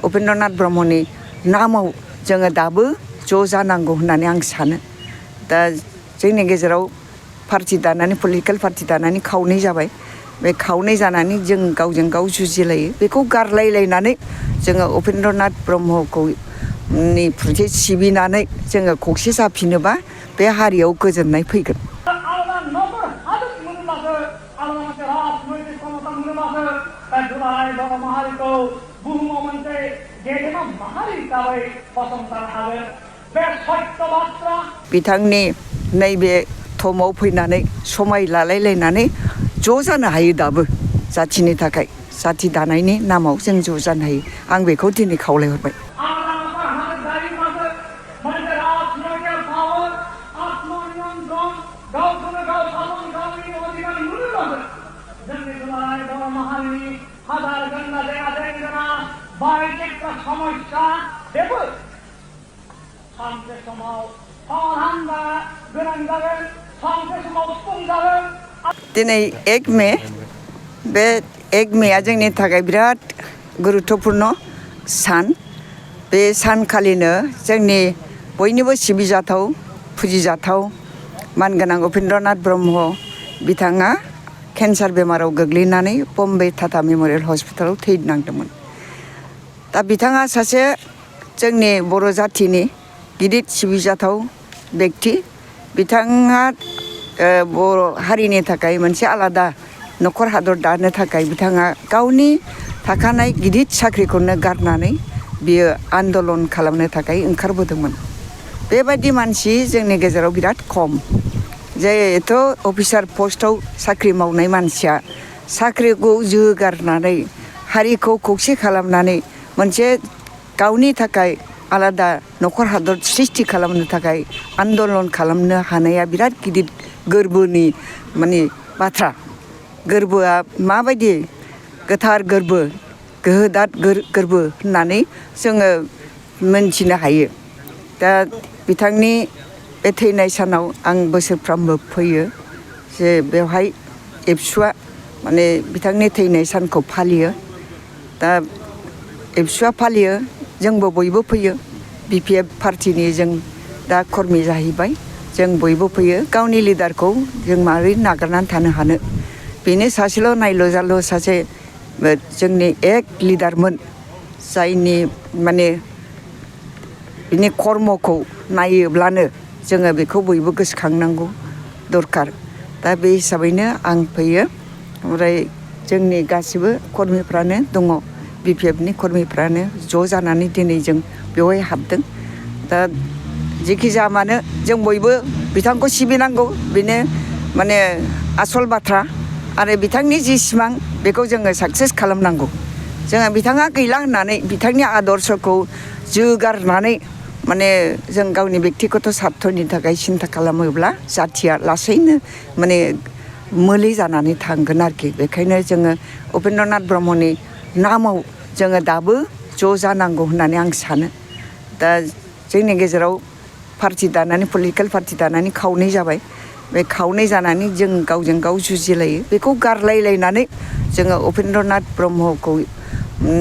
उपेन्द्रनाथ ब्रह्मनि नामाव जोङो दाबो ज' जानांगौ होननानै आं सानो। दा जोंनि गेजेराव पार्टि दानानै पलिटिकेल पार्टि दानानै खावनै जाबाय। बे खावनै जानानै जों गावजों गाव जुजिलायो। बेखौ गारलायलायनानै जोङो उपेन्द्रनाथ ब्रह्मखौ नि फारसे सिबिनानै जोङो खौसे जाफिनोबा बे हारियाव गोजोननाय फैगोन। बिथांनि नैबे थमाव फैनानै समाय लालायलायनानै ज' जानो हायो दाबो जाथिनि थाखाय जाथि दानायनि नामाव जों ज' जानो हायो। आं बेखौ दिनै खावलायहरबाय। दिनै 1 मे बे 1 मेआ जोंनि थाखाय बिराद गुरुत्वपूर्ण सान। बे सानखालिनो जोंनि बयनिबो सिबिजाथाव फुजिजाथाव मानगोनां उपेन्द्रनाथ ब्रह्म बिथाङा केन्सार बेमाराव गोग्लैनानै बम्बे टाटा मेम'रियेल हस्पिटालाव थैनांदोंमोन। दा बिथाङा सासे जोंनि बर' जाथिनि गिदिर सिबिजाथाव बेक्ति। बिथाङा बर' हारिनि थाखाय मोनसे आलादा न'खर हादर दानो थाखाय बिथाङा गावनि थाखानाय गिदिर साख्रिखौनो गारनानै बियो आन्दलन खालामनो थाखाय ओंखारबोदोंमोन। बेबायदि मानसि जोंनि गेजेराव बिराद खम। जेहेथु अफिसार पस्टआव साख्रि मावनाय मानसिया साख्रिखौ जोगारनानै हारिखौ खौसे खालामनानै मोनसे गावनि थाखाय आलादा न'खर हादर सृष्टि खालामनो थाखाय आन्दलन खालामनो हानाया बिराद गिदिर गोरबोनि माने बाथ्रा। गोरबोआ माबायदि गोथार गोरबो गोहोदार गोरबो होननानै जोङो मोनथिनो हायो। दा बिथांनि बे थैनाय सानाव आं बोसोरफ्रामबो फैयो जे बेवहाय एबसुआ माने बिथांनि थैनाय सानखौ फालियो। दा एबसुआ फालियो, जोंबो बयबो फैयो। BPF पार्टिनि जों दा कर्मि जाहैबाय। जों बयबो फैयो। गावनि लिडारखौ जों माबोरै नागारनानै थानो हानो। बेनो सासेल' नायल' जाल' सासे जोंनि एक लिडारमोन जायनि माने बिनि कर्मखौ नायोब्लानो जोङो बेखौ बयबो गोसोखांनांगौ दरखार। दा बे हिसाबैनो आं फैयो। ओमफ्राय जोंनि गासिबो कर्मिफ्रानो दङ। BPFनि कर्मिफ्रानो ज' जानानै दिनै जों बेवहाय हाबदों। दा जेखि जाया मानो जों बयबो बिथांखौ सिबिनांगौ। बेनो माने आसल बाथ्रा। आरो बिथांनि जि सिमां बेखौ जोङो साक्सेस खालामनांगौ। जोङो बिथाङा गैला होननानै बिथांनि आदर्शखौ जोगारनानै माने जों गावनि बेक्तिगत सार्थनि थाखाय सिन्था खालामोब्ला जाथिया लासैनो माने मोले जानानै थांगोन आरोखि। बेखायनो जोङो उपेन्द्रनाथ ब्रह्मनि नामाव जोङो दाबो ज' जानांगौ होननानै आं सानो। दा जोंनि गेजेराव पार्टि दानानै पलिटिकेल पार्टि दानानै खावनै जाबाय। बे खावनै जानानै जों गावजों गाव जुजिलायो। बेखौ गारलायलायनानै जोङो उपेन्द्रनाथ ब्रह्मखौ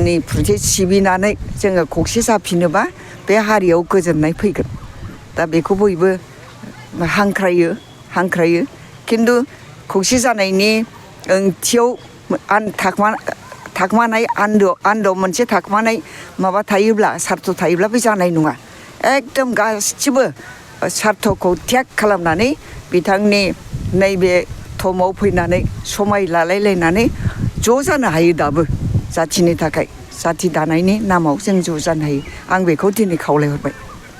नि फारसे सिबिनानै जोङो खौसे जाफिनोबा बे हारियाव गोजोननाय फैगोन। दा बेखौ बयबो हांख्रायो। खिन्थु खौसे जानायनि ओंथियाव थाखोमानाय आन्दोआव मोनसे थाखोमानाय माबा थायोब्ला सार्थ थायोब्ला बे जानाय नङा। एकदम गासिबो सार्थखौ त्याग खालामनानै बिथांनि नैबे थमाव फैनानै समाय लालायलायनानै ज' जानो हायो दाबो जाथिनि थाखाय जाथि दानायनि नामाव जों ज' जानो हायो। आं बेखौ दिनै खावलायहरबाय।